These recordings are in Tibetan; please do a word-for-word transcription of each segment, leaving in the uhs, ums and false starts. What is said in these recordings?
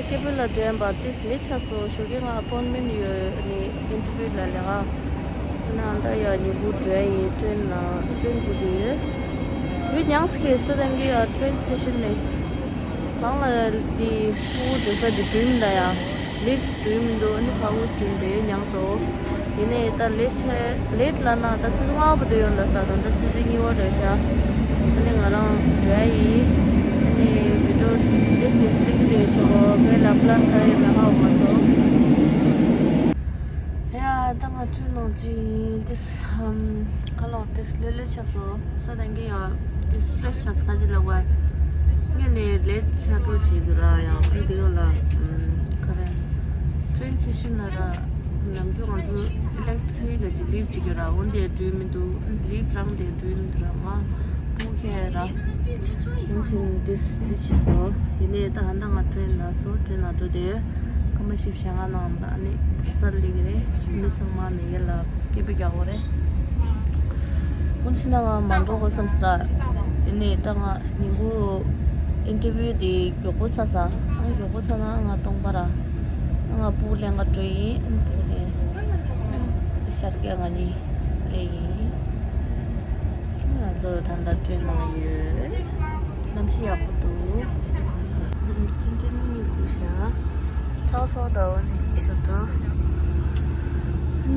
སྐད་འབོད་ལ་འགྲོ་ཡིན་པ་དེ་ལེ་ཆགས་སོང་། ཞོགས་ཀས་ང་ཨ་པོན་མེན་ཡོད་ནི་ཨིན་ཊར་བིའུ་ལ་ལས་ཀ་ན་ད་ཡ་ཉིན་གུང་འགྲོ་ཡ་ཡིན། ཊེན་ལ་ཊེན་གུ་དེ་ཡོད་ཡོད་མྱངས་སི་ཁེ་ས་དང་གི་ཡ་ཊེན་སི་ཊེ་ཤན་ནས་གང་ལ་དེ་ཕྲུ་གུ་འགྲོ་ས་དེ་འགྲོ་ཡིན་ད་ཡ། ལིབ་འགྲོ་ཡི་མི་འདུག་ཨ་ནི་ཕྲུ་གུ་འགྲོ་ཡི་མེད་མྱངས་སོང་། ཡིན་ནའི་ད་ལེ་ཆེ་ལེ་ལ་ན་ད་ཙི་ཙི་ལྔ་པོ་དེ་ཡོང་ལ་ས་དང་ད་ཙི་ཙི་གཉིས་པ་རེད་ཤག་ཨ་ནི་ང་རང་འགྲོ་ཡ་ཡིན། ཨ་ནི་བི་ཌི་ཡོ་ཏེས་ཏེས་སྤེལ་གི་དེ་ཆོག་གོ་བེ་ལ་པི་ལན་ག་རེ་མེད་ཧ་གོ་མ་སོང་། ཡ་ད་ང་ཁྲུས་གནང་ཅི་ཡིན་ཏེས་ཁ་ལོག་ཏེས་ལོས་ལོས་ཆགས་སོང་། ས་དང་གི་ཡ་ཏེས་ཕི་རེ་ཤི་ཆགས་ཁ་ཅིག་ལ་བ། ངས་ནས་ལས་ཆ་འགྲོ་བྱེད་དུ་ར་ཡང་ཁུལ་དེ་ཡོད་ལ། ཁ་རེ་ཊེན་སི་ཊེ་ཤན་ན་ར་ནམ་རྒྱུན་ང་ཚོ་ཨི་ལེག་ཊི་རིག་ག་ཅིག་ལིབ་བྱེད་རྒྱུ་ར་འོན་ཏེ་འགྲོ་མི་འདུག་ལིབ་རང་དེ་འགྲོ་མི་འདུག་ར་མ་ཕུང་ཁེ་ར། ཡིན་ཕྱིན་ཏེས་ཏེས་ཤི་སོང་། ཡིན་ནའི་ད་ཧ་ད་ང་ཊེན་ན་སོང་། ཊེན་ན་འགྲོ་དེ་ཡོད། སྐར་མ་བཞི་བཅུ་ཞེ་ལྔ་ནང་ལ་ཨ་ནི་ས་ལིག་རེད། མི་ཚང་མ་མི་ཡལ་ལ་སྐད་འབོད་རྒྱག་དགོས་རེད། ཨུན་ཕྱི་ནང་ང་མ་འགྲོ་དགོས་བསམ་སྲིད་ལ། ཡིན་ནའི་ད་ང་ཉིན་གུང་ཨིན་ཊར་བིའུ་དེ་མགྱོགས་པོ་ཚར་ས། ཨ་མགྱོགས་པོ་ཚར་ན་ང་སྟོང་པ་ར། ང་སྤུ་གུ་ལེན་ག་འགྲོ་ཡིན། ཨ་སྤུ་གུ་ལེན་ཤར་གྱི་ང་གཉིས་ལེན་ཡིན། ང་ཚོ་ད་ལྟ་ཊེན་ནང་ཡོད། གནམ་གཤིས་ཡག་པོ་འདུག་ཕྱི་དྲོ་ནི་གཉིད་ཁུག་ཤག་ཚགས་ཚོགས་ཟླ་བ་ནི་གཉིད་ཤོར་དང་།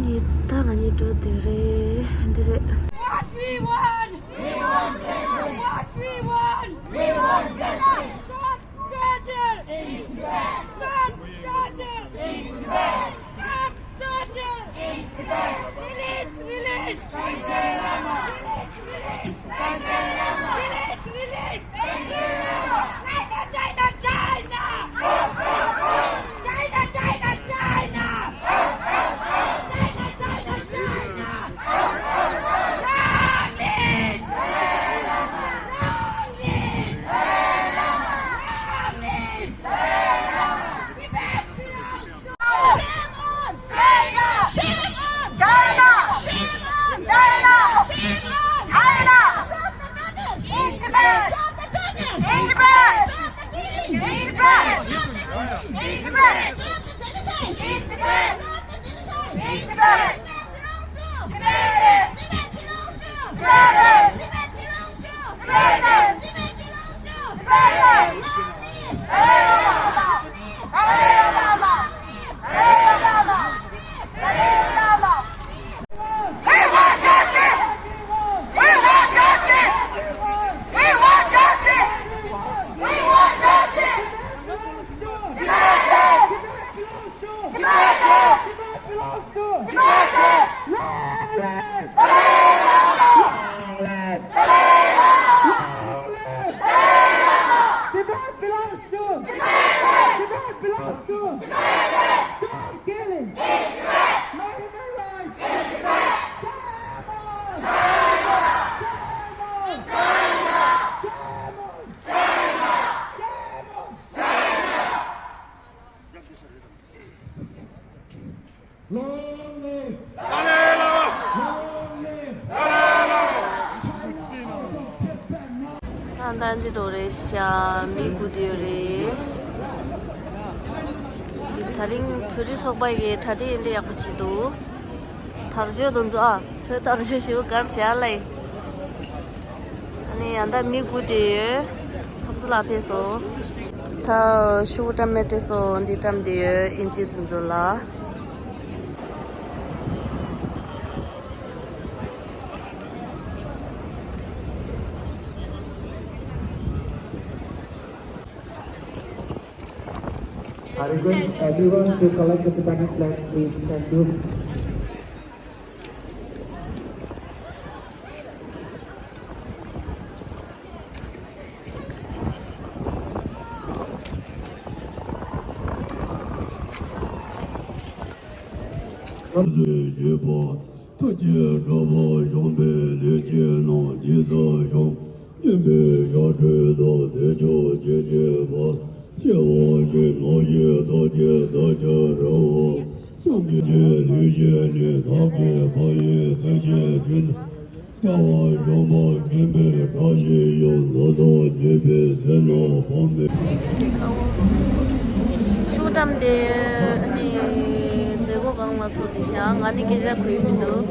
ནི་ད་ང་གཉིད་འགྲོ་དུས་རེད་འདི་རེད། What we want? We want justice. What we want? We want justice. Stop torture. In Tibet. Stop torture. In Tibet. Stop torture. In Tibet. Release, release. Panchen Lama. Release, release. Panchen Lama. Release, release. Panchen Lama. China, China, China. China, China, China. China, China, China. Long live. Long live. Long live. Tibet belongs to Shame on China! Shame on China! Shame on China! Shame on China! Stop the torture! In Tibet! Stop the torture! In Tibet! Stop the killing! In Tibet! Stop the killing! In Tibet! Stop the genocide! In Tibet! Stop the genocide! In Tibet! Tibet belongs to Tibetans! Tibet belongs to Tibetans! Tibet belongs to Tibetans! Tibet belongs to Tibetans! Long live! Long live! Long live! We want justice! We want justice! We want justice! We want justice! Tibetans! Tibetans! Tibetans! Long live! Long live! Long live! Tibet belongs to Tibet belongs to Tibet. Stop killing. My human rights. Shame on. Shame on. Shame on. Shame on. Long live! Long live! ད་ལྟ་འདི་འགྲོ་རེད་ཤག་མི་སྒུག་བསྡད་ཡོད་རེད། ད་རིང་བོད་རིགས་ཚོགས་པ་ཡི་གྲ་སྒྲིག་འདི་ཡག་པོ་བྱས་འདུག་དར་ལྕོག་དེ་ཚོ་ཨ། བོད་དར་ལྕོག་ཞིག་གར་བྱས་ལ། ཨ་ནི་ཡང་ད་མི་སྒུག་བསྡད་ཡོད། ཚོགས་གཙོ་ལགས་ཕེབས་སོང་། ད་ཤོག་བུ་བཀྲམ་མེ་སྤྲད་སོང་། འདི་བཀྲམ་བསྡད་ཡོད། ཨིན་ཇི་དེ་ཚོ་ལ། I request everyone to collect the Tibetan flag, please. Thank you. ཐུགས་རྗེ་དྲག་པོ་གཞོན་པའི་ལས་ཀྱི་ནང་ཉི་ཟླ་བཞུགས། སྙན་པའི་ཞབས་དྲུང་དང་བདེ་མཆོག་སྤྱན་གྱིས་འབུལ། སྐྱེ་བ་འདི་ནམ་ཞིག་བདག་གི་བདག་ཅག་རེད་བ། བྱམས་བརྩེ་གི་ལུས་ཀྱི་ནི་བདག་གི་ཕ་ཡི་ཚེ་གཅིག་ཕྱིན། སྐྱེ་བ་གཞོན་པ་མཁྱེན་པའི་བཀྲ་ཤིས་ཤོག་ལོ་ཏོག་རྒྱས་པའི་ཚེ་ན་ཕ་མའི། བཀྲམ་སྟེ་ཨ་ནི་མཛད་སྒོ་སྒང་ལ་ཚུད་དེ་བཞག་ང་ནི་སྐད་ཆ་གོ་ཡི་མི་འདུག་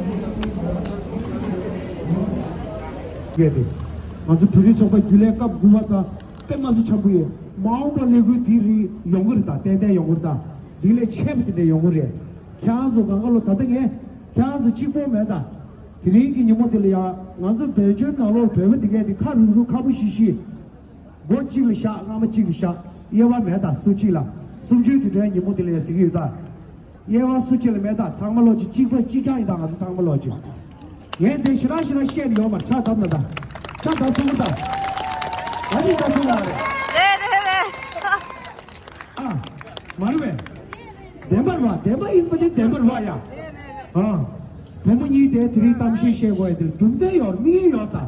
ཡོད་དེ། ང་ཚོ་བོད་རིགས་ཚོགས་པ་རྒྱུན་ལས་སྐབས་དགུ་པ་དང་དཔེ་མ་སྲིད་འཆམ་པོ་ཡོད། མ་འོངས་པ་ལས་འགུལ་འདི་རིགས་ཡོང་གི་རེད། ད་ཏན་ཏན་ཡོང་གི་རེད། ད་འདི་ལས་ཆེ་བ་དེ་འདྲ་ཡོང་གི་རེད། ཁྱེད་རང་ཚོ་གང་ག་ལོ་ད་ལྟ་ངས་ཁྱེད་རང་ཚོ་གཅིག་པོ་མེད་ད། དེ་རིང་གི་ཉིན་མོ་འདི་ལ་ཡང་ང་ཚོ་བོད་ལྗོངས་ནང་ལོགས་བོད་པ་འདི་གས་འདི་ཁ་རུག་རུག་ཁ་པོ་ཤི་ཤི། མགོ་གཅིག་ལ་བཞག་རྔ་མ་གཅིག་ལ་བཞག་དབྱེ་བ་མེད་ད། སུ་གཅིག་ལ་གསུམ་བཅུའི་དུས་དྲན་ཉིན་མོ་འདི་ལ་ཡང་ཟེར་གྱི་ཡོད་ད། དབྱེ་བ་སུ་གཅིག་ལ་མེད་ད། ཚང་མ་ལོག་ཅིག་གཅིག་པ་གཅིག་རྐྱང་ཡིན་ད། ང་ཚོ་ཚང་མ་ལོག་ཅིག་ངས་དེ་ཞེ་དྲག་ཞེ་དྲག་བཤད་ནས་ཡོད་མ་རེད། ཕྱག་བརྡབ་ན་ད། ཕྱག་བརྡབ་ཐུབ་ཀྱི་ད། ང་ཅིག་བརྡབ་ཐུབ་ལ་རེད། རེད་རེད་རེད། ཨ། མ་རེད་པས། བདེན་པར་བ། བདེན་པ་ཡིན་པ་དེ་བདེན་པར་བ་ཡ། ཨ། བུ་མོ་གཉིས་དེ་དེ་རིང་གཏམ་བཤད་བཤད་དགོས་ཡ་དེ་རྒྱུ་མཚན་ཡོད་རེད། དམིགས་ཡུལ་ཡོད་ད།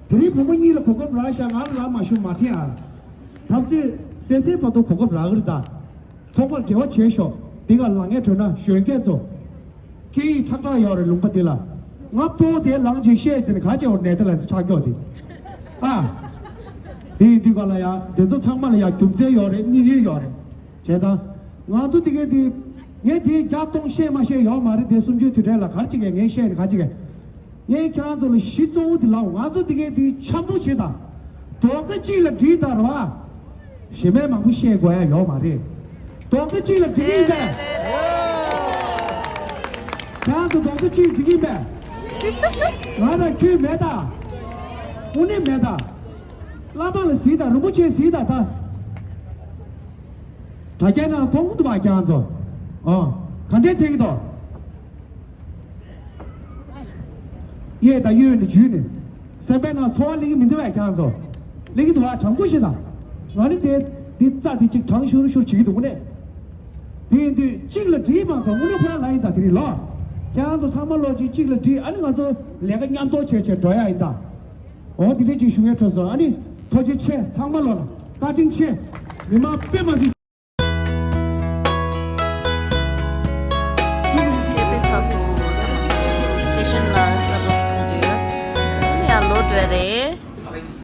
དེ་རིང་བུ་མོ་གཉིས་ལ་གོ་སྐབས་རག་ཤག་ང་ལ་རག་མ་བྱུང་མ་དྲན་ཨ། འཐབ་རྩོད་སེ་སེ་བར་དུ་གོ་སྐབས་རག་གི་རེད་ད། ཚོགས་པར་འབྲེལ་བ་བྱས་ཤོག་འདི་ག་ལངས་ངེས་བྲོས་ན་གཞོན་སྐྱེས་ཚོ། སྐད་ཡིག་ཁྲག་ཁྲག་ཡོད་རེད་ལུང་པ་འདི་ལ། ང་སྤོ་དེ་ལངས་བྱས་བཤད་དེ་ནི་ག་བྱས་བར་ནས་དེ་ལ་ཆགས་ཀྱོག་དེ། ཨ། དེ་ཡིན་དུས་ག་ལ་ཡ་དེ་ཚོ་ཚང་མ་ལ་ཡ་རྒྱུ་མཚན་ཡོད་རེད། དམིགས་ཡུལ་ཡོད་རེད། བྱས་ཙང་། ང་ཚོ་དེ་གས་དེ། ངས་དེ་བརྒྱ་སྟོང་བཤད་མ་བཤད་ཡོད་མ་རེད་དེ། གསུམ་བཅུའི་དུས་དྲན་ལ་ག་རེ་བྱེད་གས་ངས་བཤད་ནི་ག་རེ་བྱེད་གས། ངས་ཁྱེད་རང་ཚོ་ལ་གཞི་གཙོ་བོ་དེ་ལབ། ང་ཚོ་དེ་གས་དེ་འཆམ་པོ་བྱེད་དང་། རྡོག་རྩ་གཅིག་ལ་སྒྲིལ་དང་ར་བ། གཞན་པའི་མང་པོ་བཤད་དགོས་ཡ་ཡོད་མ་རེད། རྡོག་རྩ་གཅིག་ལ་སྒྲིལ་གྱིན་པས། ཁྱེད་རང་ཚོ་རྡོག་རྩ་གཅིག་སྒྲིལ་གྱིན་པས། ང་དང་ཁྱོད་མེད་ད། དངོས་གནས་མེད་ད། བླ་མ་ལ་གཟིགས་དང་། རིན་པོ་ཆེ་གཟིགས་དང་ད། དྲ་རྒྱའི་ནང་མཐོང་གི་འདུག་པ་ཁྱེད་རང་ཚོ། ཨོ། ག་འདྲས་ཐེག་གི་འདུག་གཡས་དང་གཡོན་ནས་འཇུས་ནས། སེམས་པའི་ནང་ཚོར་བ་སླེབས་ཀྱི་མི་འདུག་པས་ཁྱེད་རང་ཚོ། སླེབས་ཀྱི་འདུག་པ། དྲང་པོ་ཞིག་ལ། ང་ནི་དེ་འདི་རྩ་འདི་གཅིག་གྲང་ཤུར་ཤུར་བྱེད་ཀྱི་འདུག་དངོས་གནས། དེ་ཡིན་དུས་གཅིག་ལ་སྒྲིལ་མ་གཏོགས། དངོས་གནས་ཁོ་རང་ལ་ཡིན་ད། དེ་རིང་ལོ། ཁྱེད་རང་ཚོ་ཚང་མ་ལོ་གཅིག་གཅིག་ལ་སྒྲིལ། ཨ་ནི་ང་ཚོ་ལས་ཀ་མཉམ་དུ་བྱས་བྱས་འགྲོ་ཡ་ཡིན་ད། འོ་དེ་འདྲས་ཅིག་ཞུ་ངེས་འཕྲོད་སོང་། ཨ་ནི་ཐུགས་རྗེ་ཆེ། ཚང་མ་ལོ་ལ་བཀའ་དྲིན་ཆེ། མི་མང་དཔེ་མ་སྲིད། ཁེ་པེ་ཚ་སུ་སི་ཊེ་ཤོན་ལ་ས་རོ་སུ་ཐུག་དུས་ཡང་ལོ་བྲོས་རེད།